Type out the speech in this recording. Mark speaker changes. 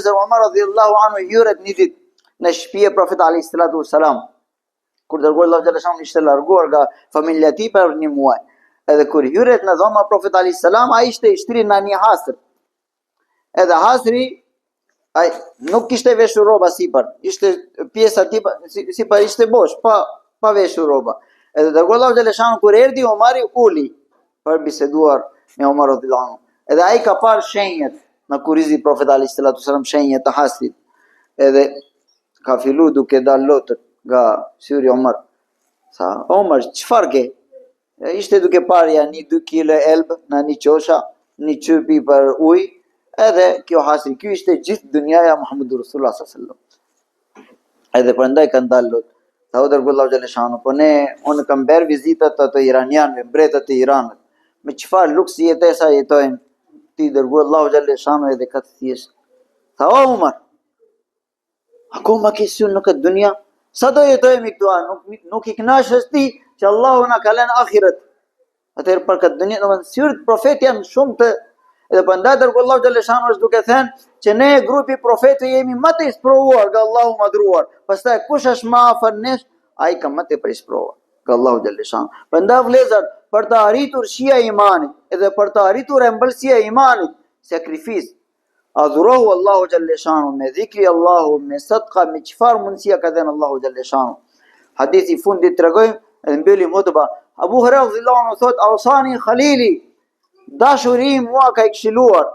Speaker 1: vëllezër Omar radhiyallahu anhu hyret një ditë në shtëpi e Profetit alayhi salatu wasalam. Kur dërguari Allahu xhaleshanu ishte larguar nga familja e tij për një muaj. Edhe kur hyret në dhoma Profetit alayhi salam, ai ishte i shtrirë në një hasër. Edhe hasri ai nuk kishte veshur rroba sipër, ishte pjesa tij sipër ishte bosh, pa pa veshur rroba. Edhe dërguari Allahu xhaleshanu kur erdhi Omari uli për biseduar me Omar radhiyallahu anhu. Edhe ai ka parë shenjat në kurrizi profet alayhi salatu wasalam shenjat të hasrit. Edhe ka fillu duke dalë lotët nga syri Omar. Tha, Omar, çfarë ke? E ishte duke parë ja një 2 kilo elb në një qosha, një qypi për ujë, edhe kjo hasri, kjo ishte gjithë dynjaja Muhammedu Rasulullah sallallahu alaihi wasallam. Edhe prandaj kanë dalë lot. Tha o dërguar Allahu xhaleshanu, po ne unë kam bërë vizitat ato iranianëve, mbretët e Iranit. Me çfarë luksi jetesa jetojnë? Ti dërguar Allahu xhaleshanu edhe ka të thjeshtë. Tha o Umar, akoma ke sy në këtë dunja? Sa do jetojmë këtu, a nuk nuk i kënaqesh ti që Allahu na ka lënë ahiret. Atëherë për këtë dunja, domethënë syrt profet janë shumë të edhe prandaj dërguar Allahu xhaleshanu është duke thënë që ne grupi profetëve jemi më të sprovuar nga Allahu madhruar. Pastaj kush është më afër nesh, ai ka më tepër i sprovuar nga Allahu xhaleshanu. Prandaj vëllezër, për të arritur shija e imanit, edhe për të arritur ëmbëlsia e imanit, sakrificë Adhurohu Allahu xhalleshanu me dhikri Allahu me sadka me çfarë mundësia ka dhënë Allahu xhalleshanu. Hadithi i fundit tregojmë edhe mbyllim hutba. Abu Hurairah radhiyallahu anhu thot Ausani Khalili dashuri im mua ka këshilluar.